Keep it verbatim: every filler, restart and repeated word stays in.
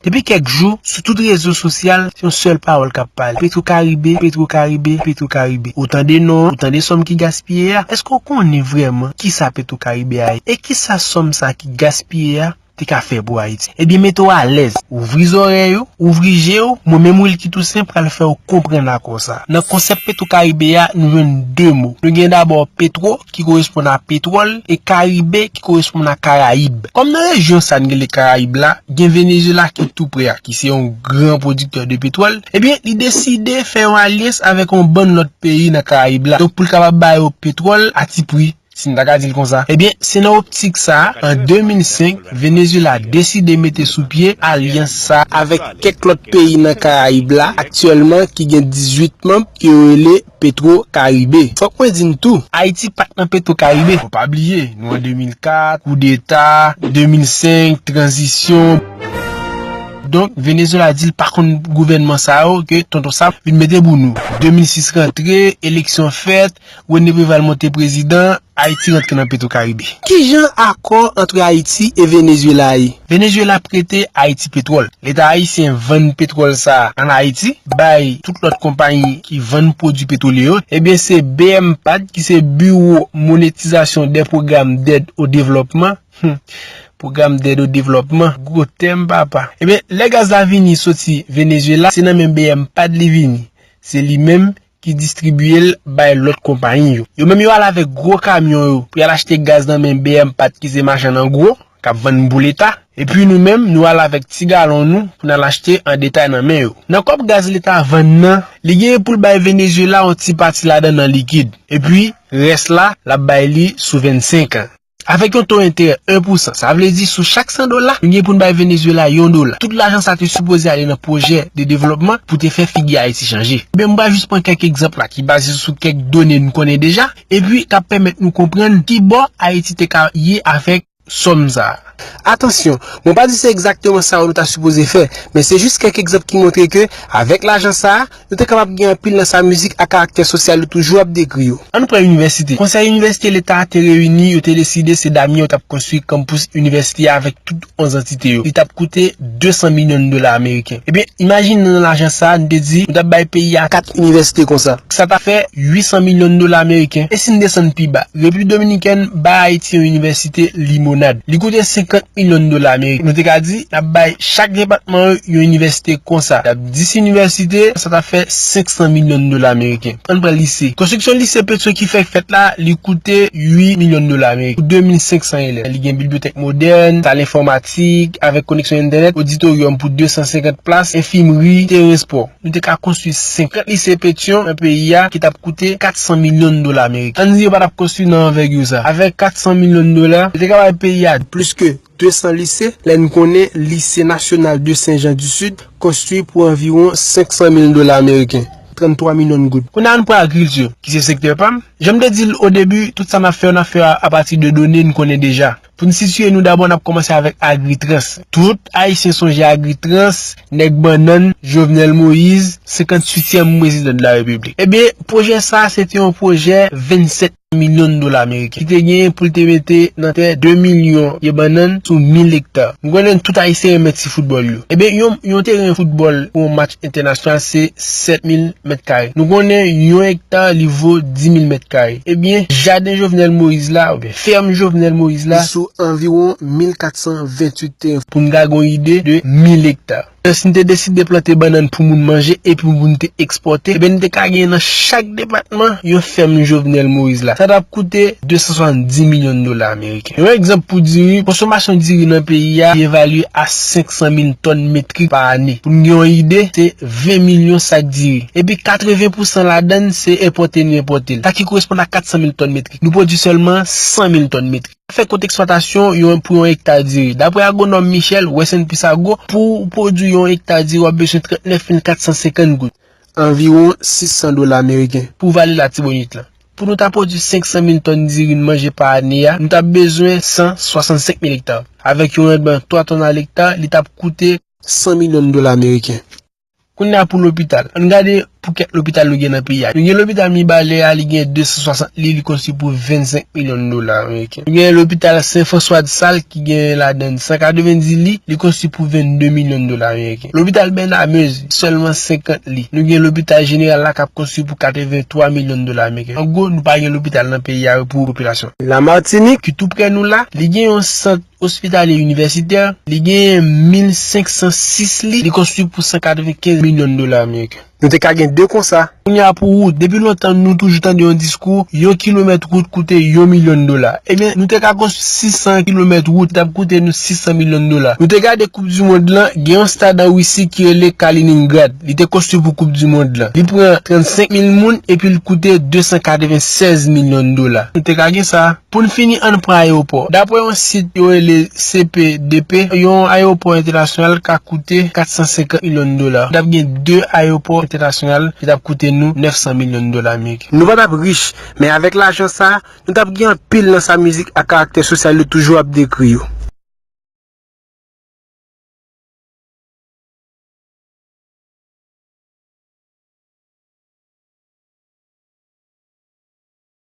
Depi kèk jou, sou tout rezo sosyal, se yon sèl pawòl k ap pale. Petro Karibe, Petro Karibe, Petro Karibe. Ou tande non an, ou tande sòm ki gaspiye a. Èske w konnen vrèman kisa Petro Karibe a ye? E kisa sòm sa ki gaspiye a te ka fè pou Ayiti? Ebyen, mete w alèz, ouvri zòrèy ou, ouvri je w, mwen menm Wilky Toussaint pral fè w konprann akò sa. Nan konsèp Petro Karibe a, nou jwenn de mo. Nou gen dabò petro, ki koresponn a petwòl, e karibe, ki koresponn a Karayib. Kòm nan rejyon sa n rele Karayib la, gen Venezuela ki tou pre a, ki se yon gran pwodiktè de petwòl, ebyen, li deside fè yon alyans avèk yon bann lòt peyi nan Karayib la. Donk, pou l kapab ba yo petwòl a ti pri, si n ta ka di l konsa. Ebyen, se nan optik sa a, an de mil senk, Venezuela deside mete sou pye alyans sa a avèk kèk lòt peyi nan Karayib la, aktyèlman ki gen dizuit manm, yo rele Petro Karibe. Fòk mwen di n tou, Ayiti pa t nan Petro Karibe. Fò pa bliye, nou an de mil kat, koudeta, de mil senk, tranzisyon. Donk, Venezuela di l pa konn gouvènman sa yo ke Tonton Sam vin mete pou nou. De mil sis rantre, eleksyon fèt, René Préval monte prezidan, Ayiti rantre nan Petro Karibe. Kijan akò ant Ayiti e Venezuela ye? Venezuela prete Ayiti petwòl. Leta ayisyen vann petwòl sa a ann Ayiti, bay tout lòt konpayi ki vann pwodui petwolye yo. Ebyen, se B M PAD, ki se Bureau Monétisation des Programmes d'Aide au Développement. Hmm. Pwogram dèd o devlòpman, gwo tèm, papa. Ebyen, lè gaz la vini soti Venezuela, se nan men B M PAD li vini. Se li menm ki distribiye l bay lòt konpayi yo. Yo menm yo al avèk gwo kamyon yo pou y al achte gaz nan men B M PAD ki se machann an gwo, k ap vann pou Leta. Epi nou menm, nou al avèk ti galon nou pou n al achte an detay nan men yo. Nan kòb gaz Leta vann nan, li genyen pou l bay Venezuela yon ti pati ladan nan likid. Epi, rès la, l ap bay li sou vennsenk an. Avèk yon to enterè en pousan, sa vle di sou chak san dola, nou gen pou n bay Venezuela yon dola. Tout lajan sa te sipoze ale nan pwojè de devlòpman pou te fè figi Ayiti chanje. Ebyen, m pral jis pran kèk egzanp la ki baze sou kèk done n konnen deja, epi k ap pèmèt nou konprann kibò Ayiti te ka ye avèk sòm sa a. Atansyon, mwen pa di se egzakteman sa yo nou ta sipoze fè, men se jis kèk egzanp ki montre ke, avèk lajan sa a, nou te kapab gen anpil nan sa mizik a karaktè sosyal yo toujou ap dekri yo. Ann pran inivèsite. Konsèy inivèsite Leta a te reyini, yo te deside se Damyen yo t ap konstwi kanpous inivèsite a avèk tout onz antite yo. Li t ap koute de san milyon dola ameriken. Ebyen, imajine nan lajan sa a, nou te di, nou t ap bay peyi a kat inivèsite konsa. Sa ta fè uit san milyon dola ameriken. E si n desann pi ba, Repiblik Dominikèn ba Ayiti yon inivèsite Limonad. Li koute senkant milyon dola ameriken. Nou te ka di, n ap bay chak depatman yo yon inivèsite konsa. Y ap dis inivèsite, sa ta fè senk san milyon dola ameriken. Ann pran lise. Konstriksyon lise Petro ki fèk fèt la, li koute uit milyon dola ameriken pou de mil senk san elèv. Li gen bibliyotèk modèn, sal enfòmatik, avèk koneksyon entènèt, oditoryòm pou de san senkant plas, enfimri, teren espò. Nou te ka konstwi senkant lise Petyon nan peyi a ki t ap koute kat san milyon dola ameriken. Ann di yo pa t ap konstwi nan anvègir sa. Avèk kat san milyon dola, yo te ka bay peyi a plis ke de san lise, lè n konnen Lise Nasyonal de Sen Jan di Sid konstwi pou anviwon senk san mil dola ameriken, tranntwa milyon goud. Kounye a, ann pran agrikilti, ki se sektè pa m. Jan m te di l o debi, tout sa n ap fè yo, n ap fè yo apati de done n konnen deja. Pou n sitiye nou, dabò n ap kòmanse avèk Agritrans. Tout Ayisyen sonje Agritrans, nèg bannann, Jovenel Moïse, senkantuityèm prezidan de la Repiblik. Ebyen, pwojè sa a, se te yon pwojè vennsèt milyon dola ameriken ki te genyen pou l te mete nan tè de milyon pye bannann sou mil ekta. Nou konnen tout Ayisyen renmen ti foutbòl yo. Ebyen, yon, yon teren foutbòl pou yon match entènasyonal, se sèt mil mèt kare. Nou konnen yon ekta, li vo dis mil mèt kare. Ebyen, jaden Jovenel Moïse la, oubyen fèm Jovenel Moïse la, li sou anviwon mil kat san venntuit teren. Pou n ka gen yon ide de mil ekta. Si n te deside plante bannann pou moun manje epi pou n te ekspòte, ebyen, n te ka genyen nan chak depatman yon fèm Jovenel Moïse la. Sa t ap koute de san swasanndis milyon dola ameriken. Yon egzanp pou diri, konsomasyon diri nan peyi a, li evalye a senk san mil tòn metrik pa ane. Pou n gen yon ide, se ven milyon sak diri. Epi katreven pousan ladan l, se enpòte nou enpòte l. Sa ki koresponn a kat san mil tòn metrik. Nou pwodui sèlman san mil tòn metrik. Fè kont eksplwatasyon yon, pou yon ekta diri. Daprè agwonòm Michel Wesson Pisago, pou w pwodui yon ekta diri, w ap bezwen trannèf mil kat san senkant goud. Anviwon sis san dola ameriken. Pou vale Latibonit la. Pou nou ta pwodui senk san mil tòn diri n manje pa ane a, nou t ap bezwen san swasannsenk mil ekta. Avèk yon randman twa tòn a lekta, li t ap koute san milyon dola ameriken. Kounye a pou lopital. Ann gade pou kèk lopital nou gen nan peyi a. Nou gen lopital Mibalè a, li gen de san swasant lit, li konstwi pou vennsenk milyon dola ameriken. Nou gen lopital Sen Franswa de Sal ki gen ladan l san katrevenndis lit, li konstwi pou vennde milyon dola ameriken. Lopital Bènamezi, sèlman senkant lit. Nou gen lopital jeneral la k ap konstwi pou katrevenntwa milyon dola ameriken. An gwo, nou pa gen lopital nan peyi a pou popilasyon. Lamatinik, ki tou prè nou la, li gen yon sant ospitalye inivèsitè, li gen mil senk san sis lit, li konstwi pou san katrevenkenz milyon dola ameriken. Nou te ka gen de konsa. Kounye a pou wout, depi lontan nou toujou tande yon diskou, yon kilomèt wout koute yon milyon dola. Ebyen, nou te ka konstwi sis san kilomèt wout, t ap koute nou sis san milyon dola. Nou te gade Koup di Mond lan, gen yon stad an Risi ki rele Kaliningrad. Li te konstwi pou Koup di Mond lan. Li pran trannsenk mil moun epi l koute de san katrevennsèz milyon dola. Nou te ka gen sa. Pou n fini, ann pran ayewopò. Daprè yon sit yo rele C P D P, yon ayewopò entènasyonal ka koute kat san senkant milyon dola. N ap gen de ayewopò entènasyonal ki t ap koute nou nèf san milyon dola ameriken. Nou pa t ap rich, men avèk lajan sa a, nou t ap gen anpil nan sa mizik ak karaktè sosyal yo toujou ap dekri yo.